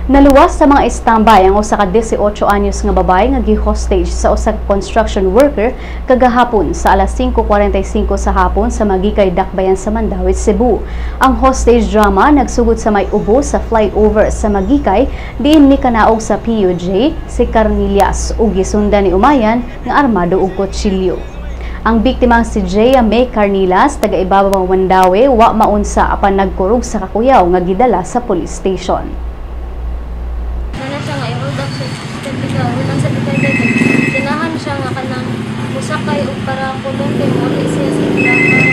Naluwas sa mga istambay ang usa ka 18 anyos nga babae nga gi-hostage sa usa ka construction worker kagahapon sa alas 5:45 sa hapon sa Maguikay, Dakbayan sa Mandaue, Cebu. Ang hostage drama nagsugod sa may ubo sa flyover sa Maguikay, diin ni kanaog sa PUJ si Carnilias ug gisundan ni Umayan nga armado og kutsilyo. Ang biktimang si Jaya May Carnilas, taga Ibabaw Mandaue, wa maunsa apan nagkurog sa kakuyaw nga gidala sa police station. Nana siya nga i-hold up sa certificate, human sa certificate. Ganahan siya nga kanang musakay og para kulong kay mo siya sa ilahan.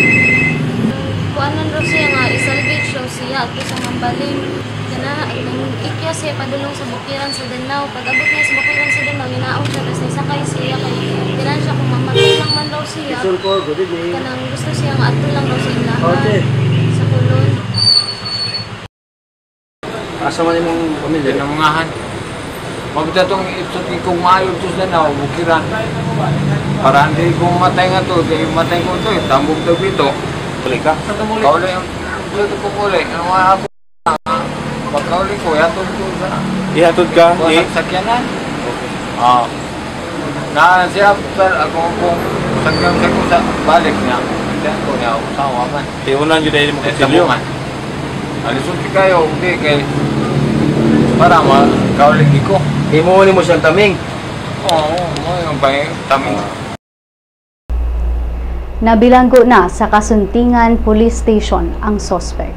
Kuanan raw siya nga i-salvage raw siya adto sa Mambaling. Ganahan nang ikya siya padulong sa bukiran sa Danao. Pag abot niya sa bukiran sa Danao, ginaong siya tapos nisakay siya kay ganahan siya kung mamatay lang man raw siya. Good evening. Kanang gusto siya nga adto lang raw sa ilahan. Okay. Sa kulon. Asa man imong pamilya? Pinangungahan. Mabita tong itsot kong maayo to sa na bukiran. Para hindi ko matay nga to, di matay ko to, eh, tambog daw ito. Uli ka? Kauli ang luto ko uli. Ang mga ako, pagkauli ko, yatod ko sa Ihatod ka? kung sakyanan. Ah. Na siya, sir, ako kung sakyan sa ko sa balik niya. Hindi ko niya usawa man. Tiunan yun dahil mo Eh, kutsilyo. tabungan. Alisod kayo, hindi kay para makaulig ko. Imo ni mo siyang taming. Oo, mo yung pang taming. Nabilanggo na sa Casuntingan Police Station ang sospek.